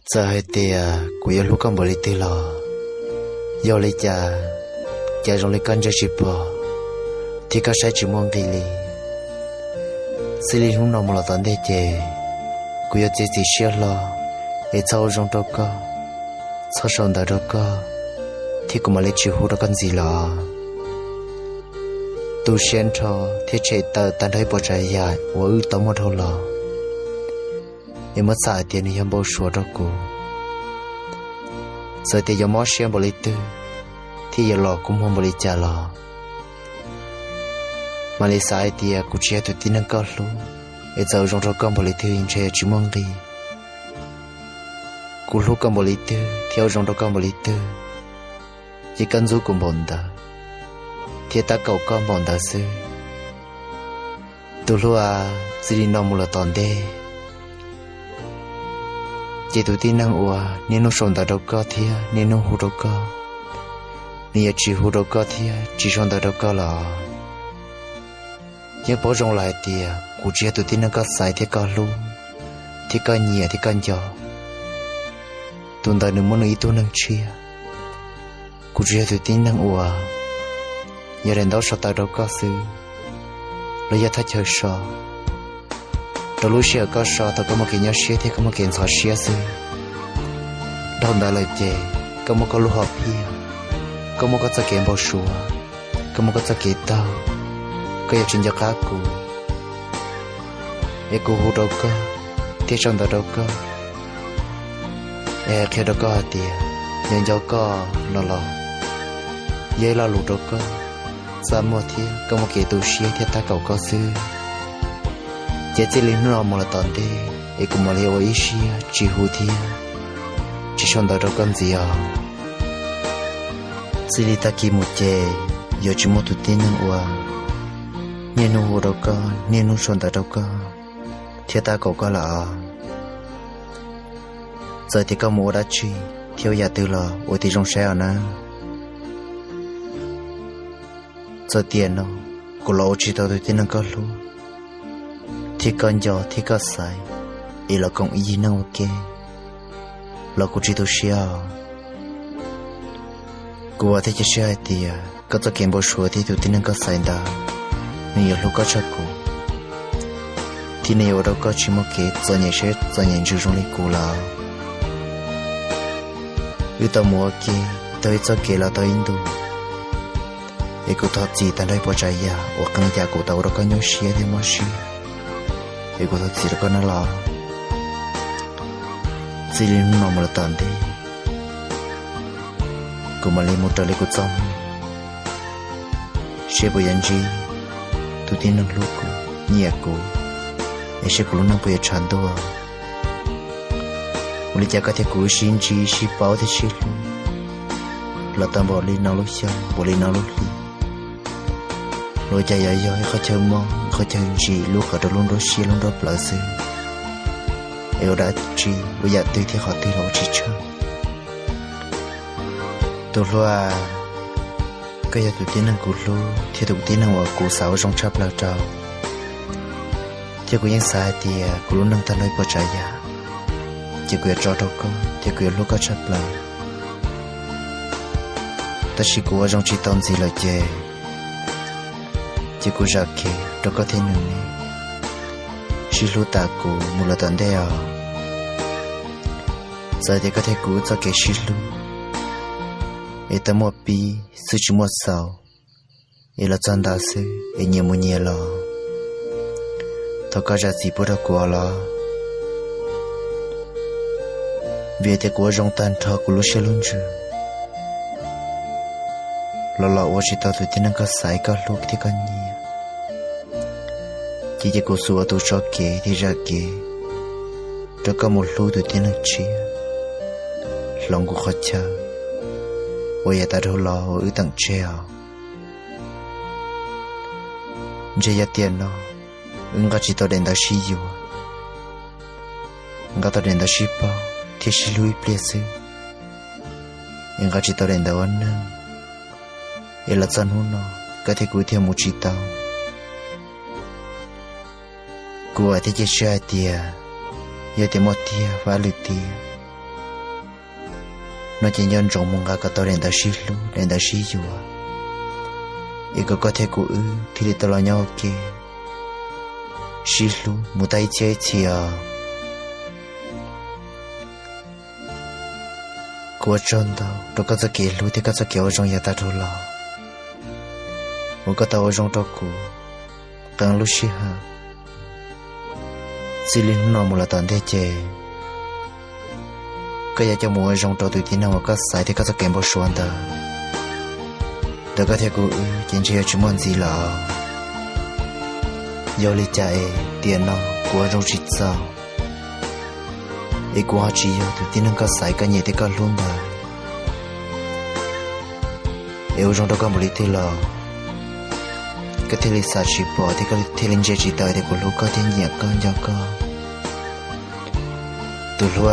Txawm hais tias kuv yuav hlub koj npaum li twg los, yog li cas, cas zoo li koj ntsia tsis pom, thiab koj saib tsis muaj nqis li. Txij li hnub no mus los tom ntej ces, kuv yuav txiav txim siab hlo, es txhob ua zoo rau koj, txhob sau ntawv rau koj, thiab kuv mam li tsis hu rau koj ntxiv lawm. Tu siab nrho thiab tshem tawm tag nrho ib puas tsav yam uas wb tau muaj dhau los, es muab txhais hais tias nws yog npau suav rau kuv. Txawm tias yuav mob siab npaum li twg, thiab yuav los kua muag npaum li cas los, mam li xav hais tias kuv tsis yog tus tib neeg koj hlub, es txawm ua zoo rau koj npaum li twg ntshe yuav tsis muaj nqis. Kuv hlub koj npaum li twg thiab ua zoo rau koj npaum li twg, ces koj ntxub kuv npaum ntawd, thiab tab kaum koj npaum ntawd xwb. Tus hlub a, txij li no mus los tom ntej, ces tus tib neeg uas niaj hnub sau ntawv rau koj thiab niaj hnub hu rau koj, nws yuav tsis hu rau koj thiab tsis sau ntawv rau koj lawm. Yeej paub zoo lawm hais tias kuv tsis yog tus tib neeg koj xaiv thiab koj hlub, thiab koj nyiam thiab koj nco. Tus ntawd nws muaj nws ib tug neeg tshiab. Kuv tsuas yog tus tib neeg uas yog daim ntaub so tawv rau koj xwb, los yog thaj chaw so rau lub sij hawm koj so thaum koj muaj kev nyuaj siab thiab koj muaj kev ntxhov siab xwb. Dhau ntawd lawm ces koj muaj koj lub hom phiaj, koj muaj koj txoj kev npau suav, koj muaj koj txoj kev taug, koj yuav tsis nco qab kuv, es kuv hu rau koj thiab sau ntawv rau koj, es hais qhia rau koj hais tias yog nco koj no los yog ib lo lus rau koj, txaj muag thiab koj muaj kev tu siab thiab tab kaum koj xwb. Ces txij li hnub no mus los tom ntej es kuv mam li ua ib siab tsis hu thiab tsis sau ntawv rau koj ntxiv os. Txij li tag kis mus ces yuav tsis muaj tus tib neeg uas niaj hnub hu rau koj, niaj hnub sau ntawv rau koj thiab tab kaum koj lawm os. Txawm tias koj mus ua dab tsi thiab ua yam twg los ua tib zoo saib os nawb. Txawm tiam no kuv los ua tsis tau tus tib neeg koj hlub, thiab koj nco thiab koj xaiv, es los koom ib yig neej ua ke, los kuv tsis tu siab os. Kuv vam thiab cia siab hais tias koj txoj kev npau suav thiab tus tib neeg koj xaiv ntawd, nws yuav hlub koj tshaj kuv, thiab nws yuav ua rau koj tsis muaj kev txom nyem siab txom nyem ntsws zoo li kuv lawm. Wb tau mus ua ke tau ib txoj kev los tau ib ntus, es kuv thov txim tag nrho ib puas tsav yam uas qee yam kuv tau ua rau koj nyuaj siab thiab mob siab, es kuv thov txim rau koj nawb los. Txij li hnub no mus los tom ntej, kuv mam li mus raws li kuv txoj hmoo, seb puas yuav ntsib tus tib neeg hlub kuv, nyiam kuv, es seb kuv lub neej puas yuav tshav ntuj. Ua li cas koj thiab kuv wb sib ntsib sib paub thiab sib hlub los tau npaum li no lub xyoo, npaum li no lub hli, los cas yuav yog ib qhov chaw mob, ib qhov chaw ntsim lub qhov rau lub nruab siab lub nruab plawv xwb, es ua dab tsi ua yam twg thiab qhov twg los ua tsis tshaj. Tus hlub a, koj yog tus tib neeg kuv hlub thiab tus tib neeg uas kuv xav ua zoo tshaj plaws rau, thiab kuv yeej xav hais tias kuv lub neej tag nrho ib puas tsav yam, ces kuv yuav tso rau koj thiab kuv yuav hlub koj tshaj plaws. Tab sis kuv ua zoo tsis tau ntxiv lawm ces, ces kuv zam kev rau koj thiab nws ne, sib hlub tas kuv mus lawm tom ntej os. Txawm tias koj thiab kuv txoj kev sib hlub es tau muaj pib xwb tsis muaj xaus, es los txog ntawd xwb es nyias mus nyias los, thov koj zam txim pub rau kuv os los. Vim tias kuv ua zoo tag nrho kuv lub siab lub ntsws los los ua tsis tau tus tib neeg koj xaiv koj hlub thiab koj nyiam, ces cia kuv xub ua tus tso kev thiab zam kev rau koj mus hlub tus tib neeg tshiab, hloov kuv qhov chaw uas yav tas dhau los uas wb teem tseg os. Ntshe yog tiam no wb nqa tsis tau daim ntawv sib yuav, nqa tau daim ntawv sib paub thiab sib hlub ib pliag xwb, es nqa tsis tau daim ntawv ua neej, es los txog hnub no koj thiab kuv thiaj mus tsis tau. Kuv vam thiab cia siab hais tias yog tias muaj tiag fab lwm tiam, No ces nco ntsoov mus nqa kom tau daim ntawv sib hlub, daim ntawv sib yuav, es kom koj thiab kuv wb thiaj li tau los nyob ua ke sib hlub mus tag ib txhiab ib txhis os. Kuv ua tsaug ntau rau koj txoj kev hlub thiab koj txoj kev ua zoo yav tag dhau los uas koj tau ua zoo rau kuv qee lub sij hawm. Txij li hnub no mus los tom ntej ces koj yuav coj mus ua zoo rau tus tib neeg uas koj xaiv thiab koj txoj kev npau suav ntawd. Ntawm koj thiab kuv wb ces ntshe yuav tsis muaj ntxiv lawm. Yog li cas es tiam no kuv ua zoo tsis txaus, es kuv ho tsis yog tus tib neeg koj xaiv, koj nyiam thiab koj hlub ntawd, es ua zoo rau koj npaum li twg los koj thiaj li xav tsis pom thiab koj thiaj li ntsia tsis tau tias kuv hlub koj thiab nyiam koj nco koj. Tus hlub,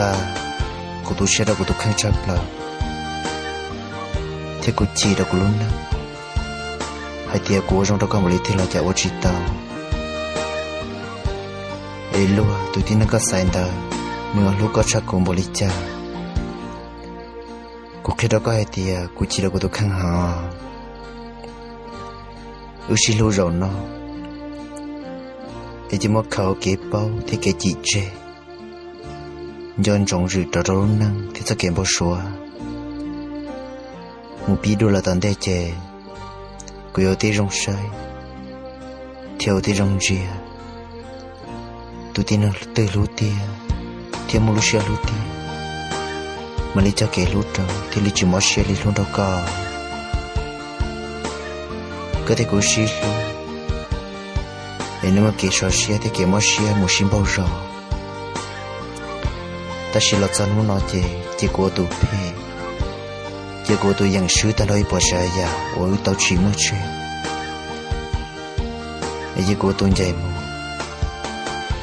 kuv tu siab rau kuv tus kheej tshaj plaws, thiab kuv chim rau kuv lub neej hais tias kuv ua zoo rau koj npaum li twg los cas ua tsis tau. Es luag tus tib neeg koj xaiv ntawd, nws hlub koj tshaj kuv npaum li cas? Kuv qhia rau koj hais tias kuv chim rau kuv tus kheej heev. Wb sib hlub zaum no, es cia muab khaws kev paub thiab kev chim tseg, nco ntsoov zwm rov rau lub neej thiab txoj kev npau suav. Mus pib dua los tom ntej ces kuv yuav ua tib zoo saib thiab ua tib zoo ntsia tus tib neeg twg hlub tiag thiab muaj lub siab hlub tiag, mam li cog kev hlub rau thiaj li tsis mob siab li hlub nrog koj. Koj thiab kuv sib hlub es nws muaj kev sov siab thiab kev mob siab mus sib npaug zog. Tab sis los txog hnub no ces cia kuv ua tus phem, cia kuv ua tus yeem swb tag nrho ib puas tsav yam uas wb tau tsim muaj tseg, es cia kuv ua tus ncaim mus.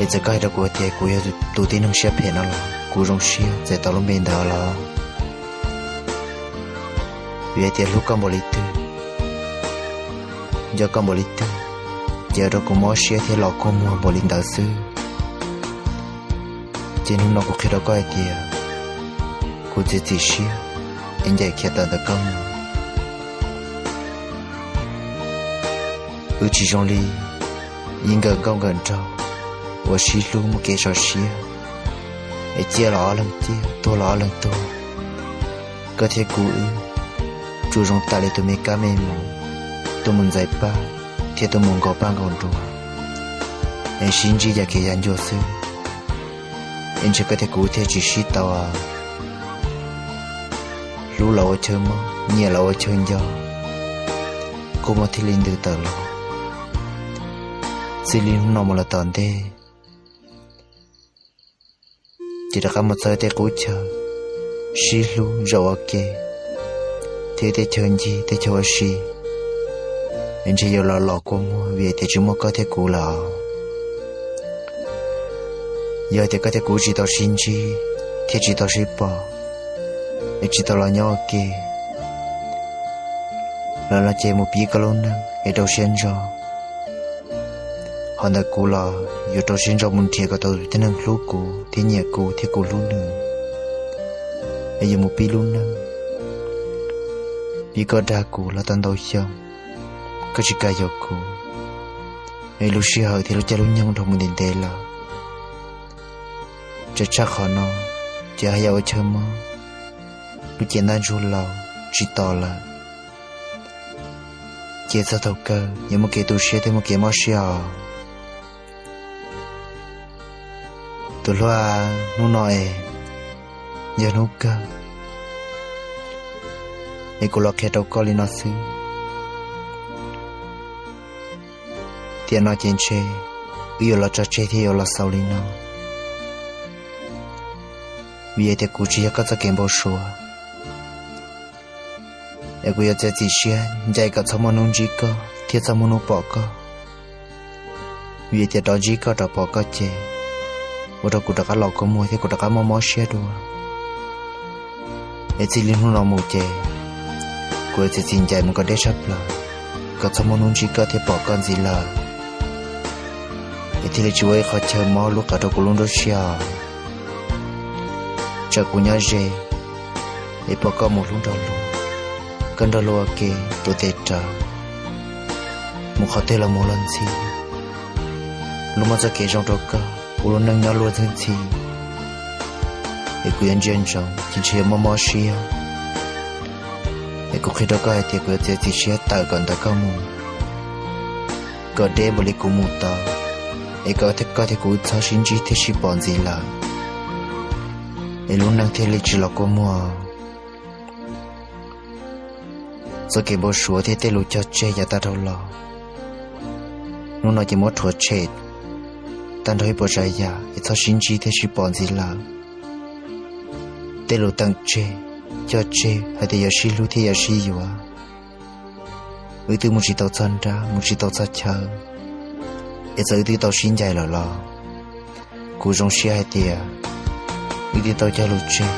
Es txawm koj hais rau kuv tias kuv yog tus tib neeg siab phem no los kuv zoo siab txais tau lub npe ntawd los, vim hais tias hlub koj npaum li twg, nco koj npaum li twg, ces ua rau kuv mob siab thiab los kua muag npaum li ntawd xwb. Ces hnub no kuv qhia rau koj hais tias kuv txiav txim siab es ncaim khiav tawm ntawm koj mus. Wb tsis zoo li ib nkawm nkauj nkawm nraug uas sib hlub muaj kev sov siab, es ciaj los ob leeg ciaj, tuag los ob leeg tuag. Koj thiab kuv wb tsuas zoo tam li tus me kab me moos tuaj mus ntxais paj thiab tuaj mus nkaus paj nkaus nruas, es sib ntsib yam kev yam ncua xwb. Es ntshe koj thiab kuv thiaj tsis sib tau. Hlub los ua chaw mob, nyiam los ua chaw nco, kua muag thiaj li ntws tawm los. Txij li hnub no mus los tom ntej, ces rov qab mus txog tej qub chaw sib hlub zaum ua ke, thiab tej chaw ncig tej chaw ua si, es ntshe yuav los los kua muag vim tias tsis muaj koj thiab kuv lawm. Yog tias koj thiab kuv tsis tau sib ntsib thiab tsis tau sib pom, es tsis tau los nyob ua ke lawm no ces mus pib koj lub neej es rau siab ntso. Ho ntawm kuv los yuav rau siab ntso mus nrhiav kom tau tus tib neeg hlub kuv thiab nyiam kuv thiab kuv hlub nws, es yuav mus pib lub neej. Vim koj dag kuv los tau ntau xyoo, koj tsis kam yuav kuv, es lub sij hawm thiab lub caij lub nyoog dhau mus ntev ntev lawm. Tseem tshaj qhov no, ces haj yam ua chaw mob, lub cev ntaj ntsug laus tsis tos lawm, ces txog thaum kawg yuav muaj kev tu siab thiab muaj kev mob siab os. Tus hluas, hnub no es yog hnub kawg, es kuv los qhia rau koj li no xwb. Tiam no ces ntshe wb yuav los tso tseg thiab yuav los xaus li no, vim tias kuv tsis yog koj txoj kev npau suav. Es kuv yuav txiav txim siab ncaim kom txhob muaj hnub ntsib koj thiab txhob muaj hnub pom koj, vim tias rov ntsib koj rov pom koj ces ua rau kuv rov qab los kua muag thiab kuv rov qab mob mob siab dua. Es txij li hnub no mus ces kuv yuav txiav txim ncaim mus kom deb tshaj plaws, kom txhob muaj hnub ntsib koj thiab pom koj ntxiv lawm, es thiaj li tsis ua ib qho chaw mob lub qab rau kuv lub nruab siab os. Tsam kuv nyob ze, es pom koj mus hlub nrog luag, koj nrog luag ua ke tuav tes rawv, mus qhov twg los mus los ntxhi, luag muab txoj kev zoo rau koj ua lub neej nyob luag ntxhi ntxhi, es kuv yuav ntsia ntsoov ces ntshe yuav mob mob siab. Es kuv qhia rau koj hais tias kuv yuav txiav txim siab tawm kom ntawm koj mus, kom deb npaum li kuv mus tau, es kom koj thiab kuv txhob sib ntsib thiab sib pom ntxiv lawm, es lub neej thiaj li tsis los kua muag. Txoj kev npau suav thiab tej lus cog tseg yav tag dhau los, hnub no ces muab rhuav tshem tag nrho ib puas tsav yam es txhob sib ntsib thiab sib pom ntxiv lawm. Tej lus teem tseg, cog tseg hais tias yuav sib hlub thiab yuav sib yuav, wb twb mus tsis tau txog nrab mus tsis tau txog chaw, es txawm wb twb tau sib ncaim lawm los kuv zoo siab hais tias wb twb tau cog lus tseg,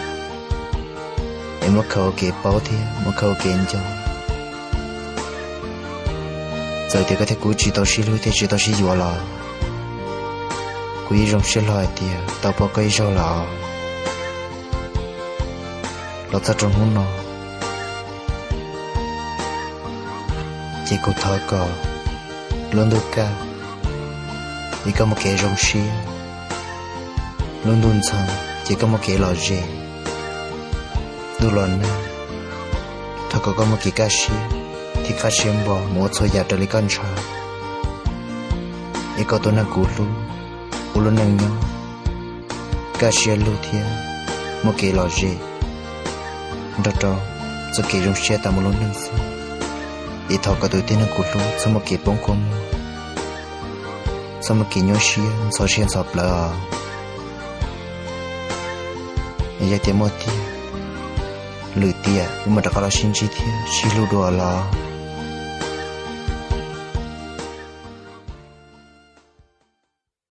es muab khaws ua kev paub thiab muab khaws ua kev nco. Txawm tias koj thiab kuv tsis tau sib hlub thiab tsis tau sib yuav los kuv yeej zoo siab hlo hais tias tau pom koj ib zaug lawm. Los txog rau hnub no ces kuv thov kom lub ntuj kaj es koj muaj kev zoo siab, lub ntuj ntxhov ces koj muaj kev lom zem, ntuj los nag thov kom koj muaj kev kaj siab thiab kaj siab npo mus ua txhua yam raws li koj ntshaw, es kom tus neeg kuv hlub ua lub neej nyob kaj siab lug thiab muaj kev lom zem nrog rau txoj kev zoo siab tas mus lub neej xwb. Es thov kom tus tib neeg kuv hlub txhob muaj kev poob kua muag, txhob muaj kev nyuaj siab ntxhov siab ntxhov plawv os. Es yog tias muaj tiag, lwm tiam wb mam rov qab los sib ntsib thiab sib hlub dua los.